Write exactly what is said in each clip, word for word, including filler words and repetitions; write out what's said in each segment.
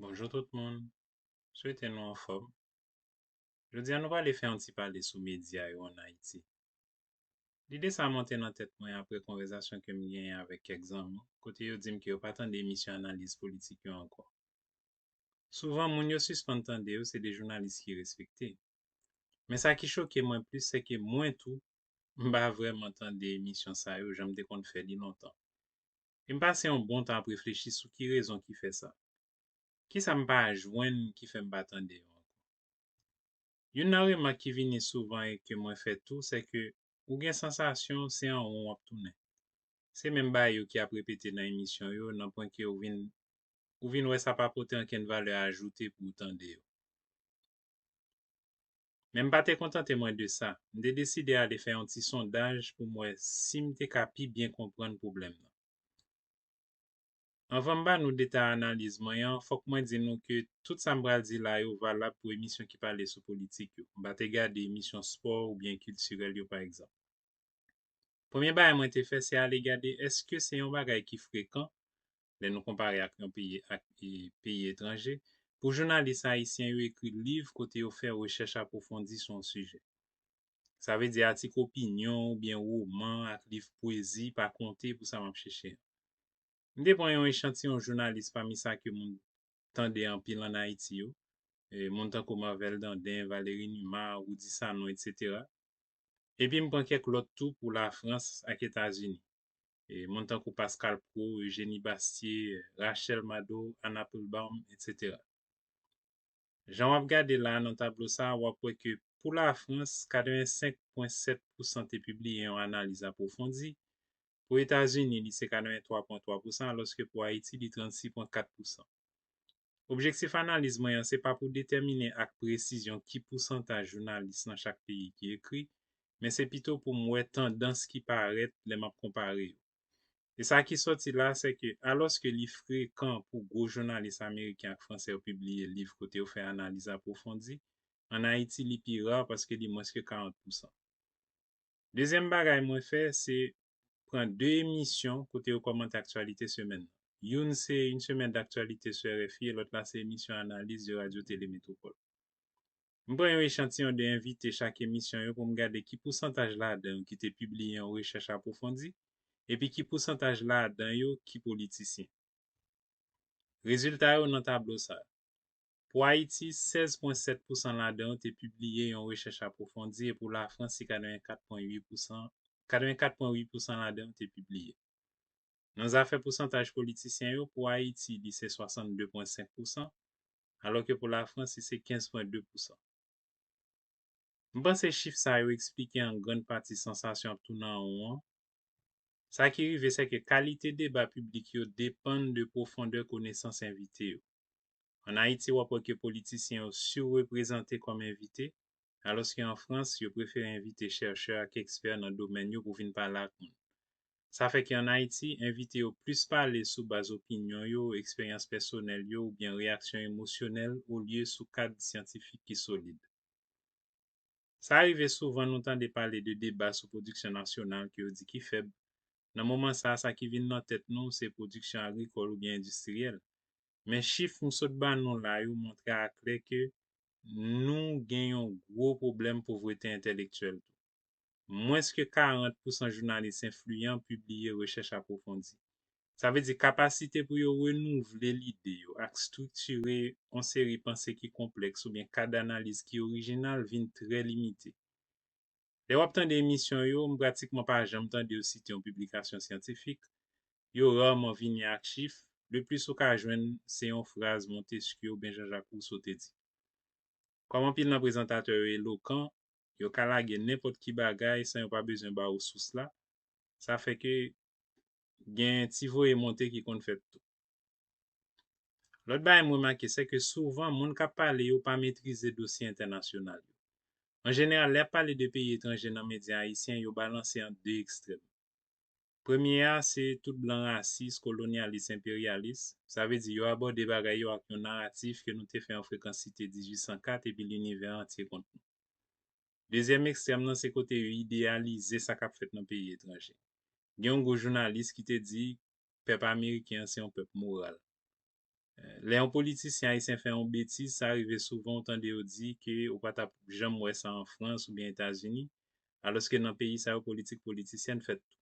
Bonjou tout moun. Swete nou anfòm. Jodi a nou prale fè yon ti pale sou medya yo ann Ayiti. Lide sa a monte nan tèt mwen apre konvèsasyon ke m genyen avèk kèk zanmi, kote yo di m ke yo pa tande emisyon analiz politik yo ankò. Souvan, moun yo sispann tande yo se de jounalis ki respekte. Men sa ki choke mwen plis, se ke mwen tou, m pa vrèman tande emisyon sa yo jan m te konn fè li lontan. E m pase yon bon tan ap reflechi sou ki rezon ki fè sa. Kisa m pa jwenn ki fè m pa tande yo ankò? Youn nan remak ki vini souvan e ke mwen fè tou, se ke ou gen sansasyon se an won w ap tounen. Se menm bagay yo ki ap repete nan emisyon yo, nan pwen ke ou vin, ou vin wè sa pa pote ankenn valè ajoute pou w tande yo. Men m pa te kontante mwen de sa. M te deside ale fè yon ti sondaj pou m wè si m te ka pi byen konprann pwoblèm nan. Anvan m ba nou detay analiz mwen an, fòk mwen di nou ke tout sa m pral di la yo valab pou emisyon ki pale sou politik yo. M pa te gade emisyon spò oubyen kiltirèl yo, pa egzanp. Premye bagay mwen te fè, se ale gade èske se yon bagay ki frekan, lè nou konpare ak yon peyi, ak, e, peyi etranje, pou jounalis ayisyen yo ekri liv kote yo fè rechèch apwofondi sou yon sijè. Sa vle di atik opinyon oubyen woman ak liv pwezi pa konte pou sa m ap chèche an. M te pran yon echantiyon jounalis pami sa ke moun tande anpil ann Ayiti yo, e, moun tankou Marvel Dandin, Valéry Numa, Roudy Sanon, etsetera. Epi m pran kèk lòt tou pou Lafrans ak Etazini. E, moun tankou Pascal Praud, Eugénie Bastier, Rachel Maddow, Anne Applebaum, etsetera. Jan w ap gade la a nan tablo sa a, w ap wè ke pou Lafrans, katrevensenk pwen sèt pousan te pibliye yon analiz apwofondi, pou Etazini, li se katrevenntwa pwen twa pousan, alòske pou Ayiti, li trannsis pwen kat pousan. Objektif analiz mwen an se pa pou detèmine ak presizyon ki pousantaj jounalis nan chak peyi ki ekri, men se pito pou m wè tandans ki parèt lè m ap konpare yo. E sa ki sòti la, se ke alòske li frekan pou gwo jounalis ameriken ak fransè yo pibliye liv kote yo fè analiz apwofondi, ann Ayiti li pi ra paske li mwens ke karant pousan. Dezyèm bagay mwen fè, se pran de emisyon kote yo kòmante aktyalite semèn nan. Youn se Une semaine d'actualité sou R F I e lòt la se emisyon analiz de Radio Télé Métropole. M pran yon echantiyon de envite chak emisyon yo pou m gade ki pousantaj ladan yo ki te pibliye yon rechèch apwofondi, epi ki pousantaj ladan yo ki politisyen. Rezilta yo nan tablo sa a. Pou Ayiti, sèz pwen sèt pousan ladan yo te pibliye yon rechèch apwofondi, e pou Lafrans, se katrevenkat pwen uit pousan, katrevenkat pwen uit pousan ladan yo te pibliye. Nan zafè pousantaj politisyen yo, pou Ayiti, li se swasannde pwen senk pousan, alòske pou Lafrans, li se kenz pwen de pousan. M panse chif sa yo eksplike an grann pati sansasyon ap tounen an won an. Sa ki rive, se ke kalite deba piblik yo depann de pwofondè konesans envite yo. Ann Ayiti, w ap wè ke politisyen yo sireprezante kòm envite, alòske an Frans, yo prefere envite chèchè ak ekspè nan domèn yo pou vin pale ak moun. Sa fè ke ann Ayiti, envite yo plis pale sou baz opinyon yo, eksperyans pèsonèl yo oubyen reyaksyon emosyonèl olye sou kad syantifik ki solid. Sa rive souvan nou tande pale de deba sou pwodiksyon nasyonal ke yo di ki fèb. Nan moman sa a, sa ki vin nan tèt nou se pwodiksyon agrikòl oubyen endistriyèl. Men chif m sot ba nou la yo montre aklè ke nou gen yon gwo pwoblèm povrete entèlektyèl tou. Mwens ke karant pousan jounalis enfliyan pibliye rechèch apwofondi. Sa vle di kapasite pou yo renouvle lide yo ak estriktire yon seri panse ki konplèks oubyen kad analiz ki orijinal vin trè limite. Lè w ap tande emisyon yo, m pratikman pa janm tande yo site yon piblikasyon syantifik. Yo raman vini ak chif. Leplis ou ka jwenn se yon fraz Montesquieu oubyen Jean-Jacques Rousseau te di. Kòm anpil nan prezantatè yo elokan, yo ka lage nenpòt ki bagay san yo pa bezwen ba ou sous la. Sa fè ke gen ti voye monte ki konn fèt tou. Lòt bagay m remake, se ke souvan moun k ap pale yo pa metrize dosye entènasyonal yo. An jeneral, lè y ap pale de peyi etranje nan medya ayisyen, yo balanse ant de ekstrèm. Premye a, se tout blan rasis, kolonyalis, enperyalis. Sa vle di yo abòde bagay yo ak yon naratif ke nou te fè yon frekans site dizuit san kat epi linivè antye kont nou. Dezyèm ekstrèm nan, se kote yo ideyalize sa k ap fèt nan peyi etranje. Gen yon gwo jounalis ki te di pèp ameriken an se yon pèp moral. Lè yon politisyen ayisyen fè yon betiz, sa rive souvan ou tande yo di ke ou pa t ap janm wè sa an Frans oubyen Etazini, alòske nan peyi sa yo politik politisyèn fèt tou.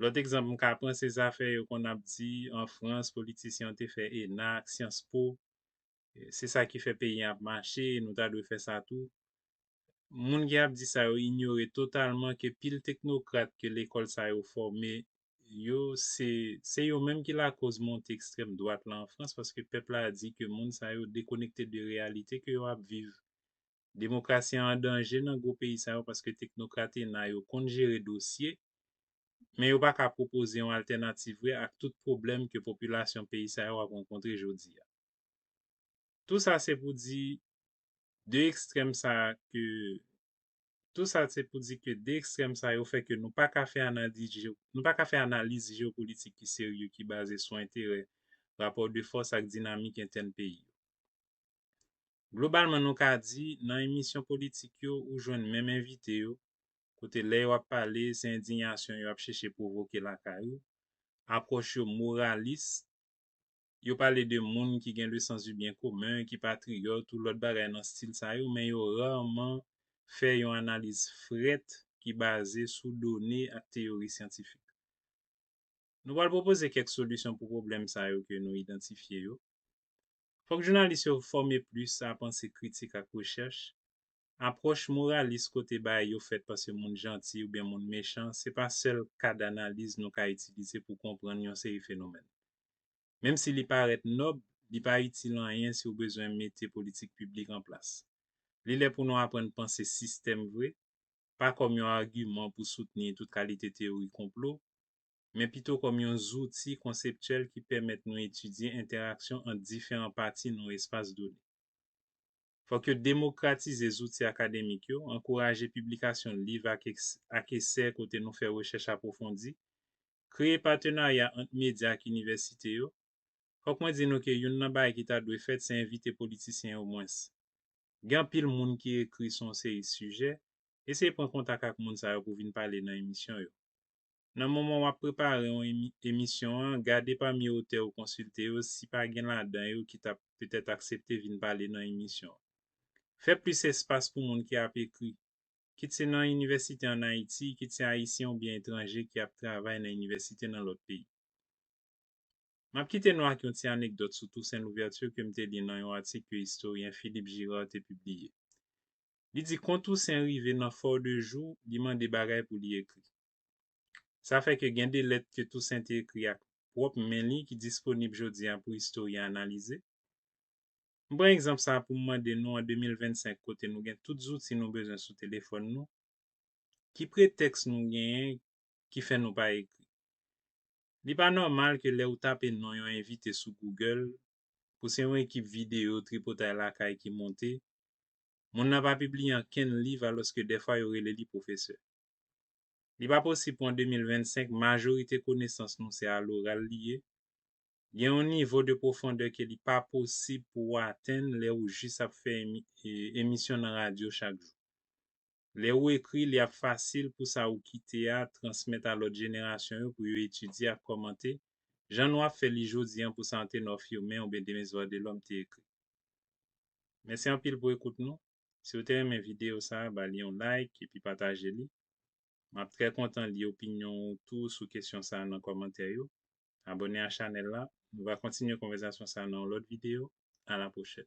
Lòt egzanp m ka pran se zafè yo konn ap di an Frans politisyen yo te fè ENA ak Sciences Po, se sa ki fè peyi an ap mache, nou ta dwe fè sa tou. Moun ki ap di sa yo inyore totalman ke pil teknokrat ke lekòl sa yo fòme yo, se, se yo menm ki lakoz monte ekstrèm dwat la an Frans, paske pèp la di ke moun sa yo dekonekte de reyalite ke yo ap viv. Demokrasi an an danje nan gwo peyi sa yo paske teknokrat ENA yo konn jere dosye, men yo pa ka pwopoze yon altènativ vrè ak tout pwoblèm ke popilasyon peyi sa yo ap rankontre jodi a. Tou sa se pou di de ekstrèm sa ke tou sa se pou di ke de ekstrèm sa yo fè ke nou pa ka fè analiz je- nou pa ka fè analiz jewopolitik ki serye ki baze sou enterè, rapò de fòs ak dinamik entèn peyi yo. Globalman nou ka di nan emisyon politik yo ou jwenn menm envite yo, kote lè yo ap pale se endiyasyon yo ap chèche pwovoke lakay ou, apwòch yo moralis, yo pale de moun ki gen le sens du bien commun, ki patriyòt ou lòt bagay nan stil sa yo, men yo raman fè yon analiz frèt ki baze sou done ak teyori syantifik. Nou pral pwopoze kèk solisyon pou pwoblèm sa yo ke nou idantifye yo. Fòk jounalis yo fòme plis a panse kritik ak rechèch. Apwòch moralis kote bagay yo fèt paske moun janti oubyen moun mechan, se pa sèl kad analiz nou ka itilize pou konprann yon seri fenomèn. Menm si li parèt nòb, li pa itil anyen si w bezwen mete politik piblik an plas. Li lè pou nou aprann panse sistèm vre, pa kòm yon agiman pou soutni tout kalite teyori konplo, men pito kòm yon zouti konseptyèl ki pèmèt nou etidye entèraksyon ant diferan pati nan yon espas done. Fòk yo demokratize zouti akademik yo, ankouraje piblikasyon liv ak, ak esè kote nou fè rechèch apwofondi, kreye patenarya ant medya ak inivèsite yo. Fòk mwen di nou ke youn nan bagay ki ta dwe fèt se envite politisyen yo mwens. Gen anpil moun ki ekri sou yon seri sijè, eseye pran kontak ak moun sa yo pou vin pale nan emisyon yo. Nan moman w ap prepare yon emi- emisyon an, gade pami otè ou konsilte yo si pa gen ladan yo ki t ap petèt aksepte vin pale nan emisyon an. Fè plis espas pou moun ki ap ekri, kit se nan inivèsite ann Ayiti, kit se Ayisyen oubyen etranje ki ap travay nan inivèsite nan lòt peyi. M ap kite nou ak yon ti anekdòt sou Toussaint Louverture ke m te li nan yon atik ke istoryen Philippe Girard te pibliye. Li di kon Toussaint rive nan Fort de Joux, li mande bagay pou li ekri. Sa fè ke gen de lèt ke Toussaint te ekri ak pwòp men li ki disponib jodi a pou istoryen analize. M pran egzanp sa a pou m mande nou an de mil vennsenk kote nou gen tout zouti nou bezwen sou telefòn nou, ki pretèks nou genyen ki fè nou pa ekri? Li pa nòmal ke lè ou tape non yon envite sou Google, pou se yon ekip videyo tripotay lakay ki monte, moun nan pa pibliye ankenn liv alòske dèfwa yo rele li pwofesè. Li pa posib pou an de mil vennsenk majorite konesans nou se aloral li ye. Gen yon nivo de pwofondè ke li pa posib pou w atenn lè ou jis ap fè emi- e- emisyon nan radyo chak jou. Lè ou ekri, li ap fasil pou sa ou kite a transmèt a lòt jenerasyon yo pou yo etidye ak kòmante, jan nou ap fè li jodi an pou sa Antenor Firmin oubyen Demis Vandelhomme te ekri. Mèsi anpil pou ekout nou. Si w te renmen videyo sa a, ba li yon like epi pataje li. M ap trè kontan li opinyon ou tou sou kesyon sa a nan kòmantè yo. Abòne a chanèl la. Nou va kontinye konvèsasyon sa a nan yon lòt videyo. A la pwochèn.